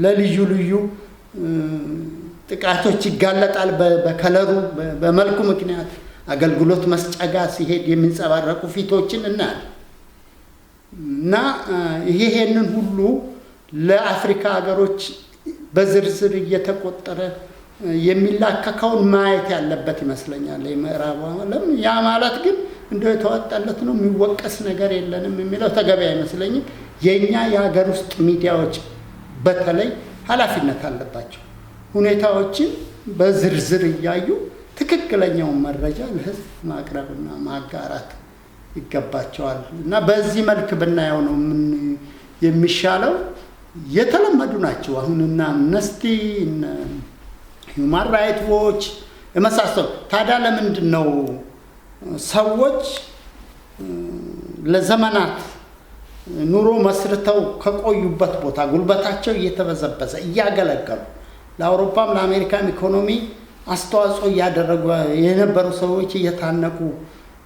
ለልዩ ልዩ ጥቃቶች ይጋለጣል። በከለሩ፣ በመልኩ ምክንያት አገልግሎት መስጫ ጋር ሲሄድ የሚንጸባረቁ ፊቶችን እናያለን። እና ይሄንን ሁሉ ለአፍሪካ ሀገሮች በዝርዝር እየተቆጠረ የሚላከከውን ማየት ያለበት ይመስለኛል የምዕራቡ ዓለም። ያ ማለት ግን እንደው የተዋጣለት ነው፣ የሚወቀስ ነገር የለንም የሚለው ተገቢ አይመስለኝም። የእኛ የሀገር ውስጥ ሚዲያዎች በተለይ ኃላፊነት አለባቸው። ሁኔታዎችን በዝርዝር እያዩ ትክክለኛውን መረጃ ለሕዝብ ማቅረብና ማጋራት ይገባቸዋል። እና በዚህ መልክ ብናየው ነው ምን የሚሻለው። የተለመዱ ናቸው። አሁን እነ አምነስቲ፣ እነ Human Right Watch የመሳሰሉ። ታዲያ ለምንድን ነው ሰዎች ለዘመናት ኑሮ መስርተው ከቆዩበት ቦታ ጉልበታቸው እየተበዘበዘ እያገለገሉ፣ ለአውሮፓም ለአሜሪካም ኢኮኖሚ አስተዋጽኦ እያደረጉ የነበሩ ሰዎች እየታነቁ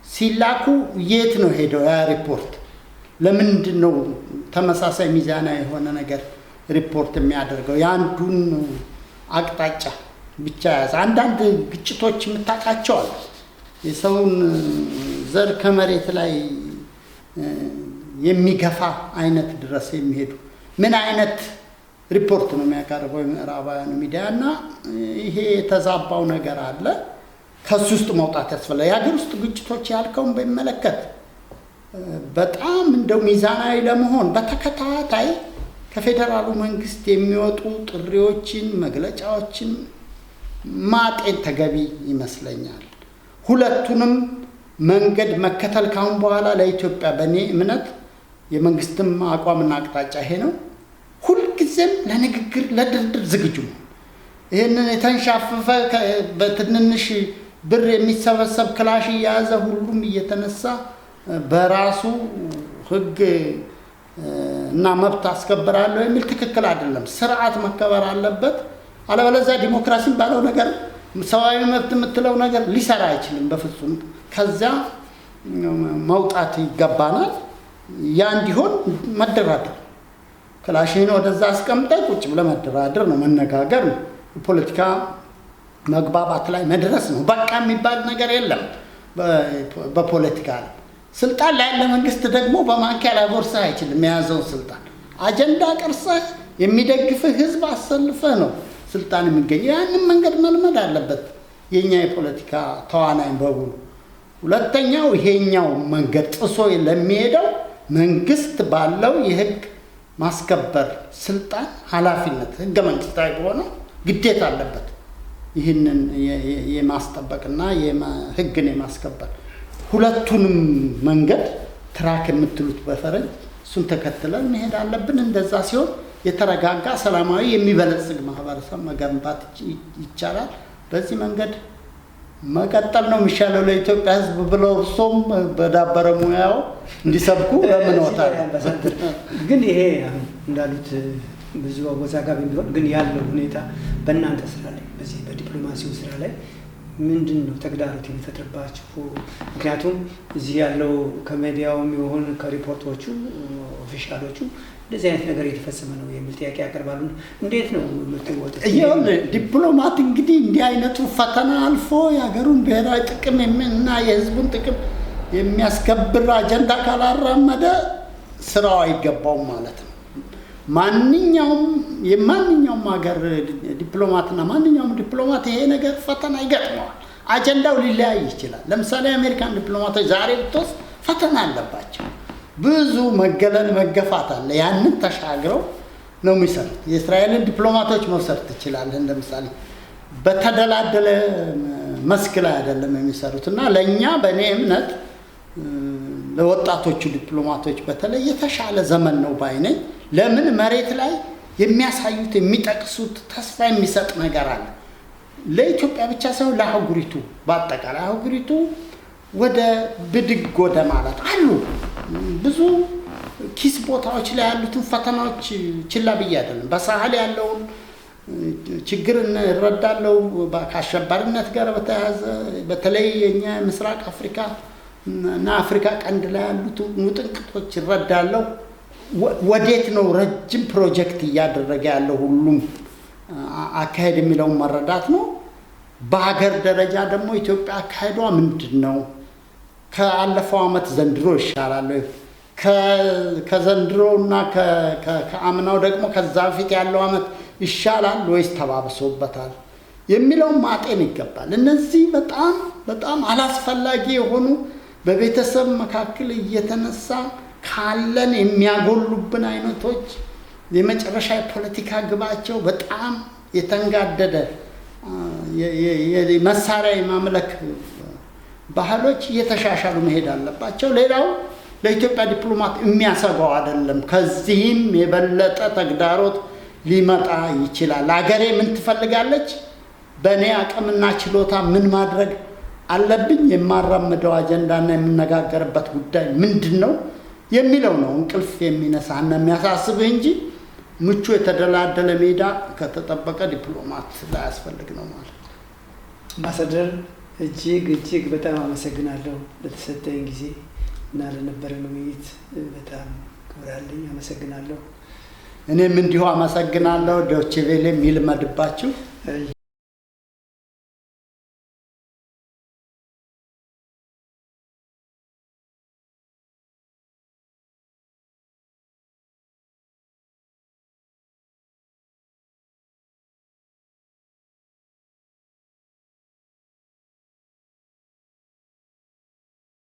ሲላኩ የት ነው ሄደው ያ ሪፖርት? ለምንድን ነው ተመሳሳይ ሚዛናዊ የሆነ ነገር ሪፖርት የሚያደርገው? የአንዱን አቅጣጫ ብቻ ያዘ። አንዳንድ ግጭቶች የምታውቃቸው አሉ። የሰውን ዘር ከመሬት ላይ የሚገፋ አይነት ድረስ የሚሄዱ፣ ምን አይነት ሪፖርት ነው የሚያቀርበው የምዕራባውያኑ ሚዲያ? እና ይሄ የተዛባው ነገር አለ። ከሱ ውስጥ መውጣት ያስፈልጋል። የሀገር ውስጥ ግጭቶች ያልከውን በሚመለከት በጣም እንደው ሚዛናዊ ለመሆን በተከታታይ ከፌዴራሉ መንግስት የሚወጡ ጥሪዎችን፣ መግለጫዎችን ማጤን ተገቢ ይመስለኛል። ሁለቱንም መንገድ መከተል ካሁን በኋላ ለኢትዮጵያ በእኔ እምነት የመንግስትም አቋምና አቅጣጫ ይሄ ነው። ሁልጊዜም ለንግግር፣ ለድርድር ዝግጁ ነው። ይህንን የተንሻፈፈ፣ በትንንሽ ብር የሚሰበሰብ ክላሽ እየያዘ ሁሉም እየተነሳ በራሱ ሕግ እና መብት አስከብራለሁ የሚል ትክክል አይደለም። ስርዓት መከበር አለበት። አለበለዚያ ዲሞክራሲን ባለው ነገር፣ ሰብአዊ መብት የምትለው ነገር ሊሰራ አይችልም በፍጹም። ከዚያ መውጣት ይገባናል። ያ እንዲሆን መደራደር፣ ክላሽን ወደዛ አስቀምጠህ ቁጭ ብለህ መደራደር ነው፣ መነጋገር ነው፣ የፖለቲካ መግባባት ላይ መድረስ ነው። በቃ የሚባል ነገር የለም በፖለቲካ ላይ። ስልጣን ላይ ያለ መንግስት ደግሞ በማንኪያ ሊያጎርስህ አይችልም። የያዘውን ስልጣን አጀንዳ ቀርጸህ፣ የሚደግፍህ ህዝብ አሰልፈህ ነው ስልጣን የሚገኘው። ያንን መንገድ መልመድ አለበት የኛ የፖለቲካ ተዋናኝ በሙሉ። ሁለተኛው ይሄኛው መንገድ ጥሶ ለሚሄደው መንግስት ባለው የህግ ማስከበር ስልጣን፣ ኃላፊነት፣ ህገ መንግስታዊ በሆነው ግዴታ አለበት ይህንን የማስጠበቅና ህግን የማስከበር። ሁለቱንም መንገድ track የምትሉት በፈረንጅ እሱን ተከትለን መሄድ አለብን። እንደዛ ሲሆን የተረጋጋ፣ ሰላማዊ፣ የሚበለጽግ ማህበረሰብ መገንባት ይቻላል። በዚህ መንገድ መቀጠል ነው የሚሻለው ለኢትዮጵያ ሕዝብ ብለው እርሶም በዳበረ ሙያው እንዲሰብኩ ለምንዎታል። አምባሳደር፣ ግን ይሄ እንዳሉት ብዙ አወዛጋቢ ቢሆን ግን ያለው ሁኔታ በእናንተ ስራ ላይ፣ በዚህ በዲፕሎማሲው ስራ ላይ ምንድን ነው ተግዳሮት የሚፈጥርባችሁ? ምክንያቱም እዚህ ያለው ከሚዲያውም ይሁን ከሪፖርቶቹ official ኦቹ እንደዚህ አይነት ነገር እየተፈጸመ ነው የሚል ጥያቄ ያቀርባሉ። እንዴት ነው የምትወጡት? ይኸውልህ፣ ዲፕሎማት እንግዲህ እንዲህ አይነቱ ፈተና አልፎ የሀገሩን ብሔራዊ ጥቅም እና የህዝቡን ጥቅም የሚያስከብር አጀንዳ ካላራመደ ስራው አይገባውም ማለት ነው። ማንኛውም የማንኛውም ሀገር ዲፕሎማትና ማንኛውም ዲፕሎማት ይሄ ነገር ፈተና ይገጥመዋል። አጀንዳው ሊለያይ ይችላል። ለምሳሌ የአሜሪካን ዲፕሎማቶች ዛሬ ብትወስድ ፈተና አለባቸው። ብዙ መገለል፣ መገፋት አለ። ያንን ተሻግረው ነው የሚሰሩት። የእስራኤልን ዲፕሎማቶች መውሰድ ትችላለህ። ለምሳሌ በተደላደለ መስክ ላይ አይደለም የሚሰሩት። እና ለእኛ በእኔ እምነት ለወጣቶቹ ዲፕሎማቶች በተለይ የተሻለ ዘመን ነው ባይ ነኝ። ለምን መሬት ላይ የሚያሳዩት የሚጠቅሱት ተስፋ የሚሰጥ ነገር አለ። ለኢትዮጵያ ብቻ ሳይሆን ለአህጉሪቱ በአጠቃላይ፣ አህጉሪቱ ወደ ብድግ ወደ ማለት አሉ። ብዙ ኪስ ቦታዎች ላይ ያሉትን ፈተናዎች ችላ ብዬ አይደለም። በሳህል ያለውን ችግር እረዳለሁ። ከአሸባሪነት ጋር በተያያዘ በተለይ የኛ የምስራቅ አፍሪካ እና አፍሪካ ቀንድ ላይ ያሉት ውጥንቅጦች እረዳለሁ። ወዴት ነው ረጅም ፕሮጀክት እያደረገ ያለው ሁሉም አካሄድ የሚለውን መረዳት ነው። በሀገር ደረጃ ደግሞ ኢትዮጵያ አካሄዷ ምንድን ነው? ከአለፈው ዓመት ዘንድሮ ይሻላል ወይ? ከዘንድሮ እና ከአምናው ደግሞ ከዛ በፊት ያለው ዓመት ይሻላል ወይስ ተባብሶበታል የሚለውን ማጤን ይገባል። እነዚህ በጣም በጣም አላስፈላጊ የሆኑ በቤተሰብ መካከል እየተነሳ ካለን የሚያጎሉብን አይነቶች፣ የመጨረሻ የፖለቲካ ግባቸው በጣም የተንጋደደ መሳሪያ የማምለክ ባህሎች እየተሻሻሉ መሄድ አለባቸው። ሌላው ለኢትዮጵያ ዲፕሎማት የሚያሰጋው አይደለም። ከዚህም የበለጠ ተግዳሮት ሊመጣ ይችላል። አገሬ ምን ትፈልጋለች? በእኔ አቅምና ችሎታ ምን ማድረግ አለብኝ? የማራምደው አጀንዳና የምነጋገርበት ጉዳይ ምንድን ነው የሚለው ነው እንቅልፍ የሚነሳና የሚያሳስብህ እንጂ ምቹ የተደላደለ ሜዳ ከተጠበቀ ዲፕሎማት ላያስፈልግ ነው ማለት። አምባሳደር፣ እጅግ እጅግ በጣም አመሰግናለሁ ለተሰጠኝ ጊዜ እና ለነበረን ውይይት፣ በጣም ክብር አለኝ። አመሰግናለሁ። እኔም እንዲሁ አመሰግናለሁ። ዶቼ ቬሌም ይልመድባችሁ።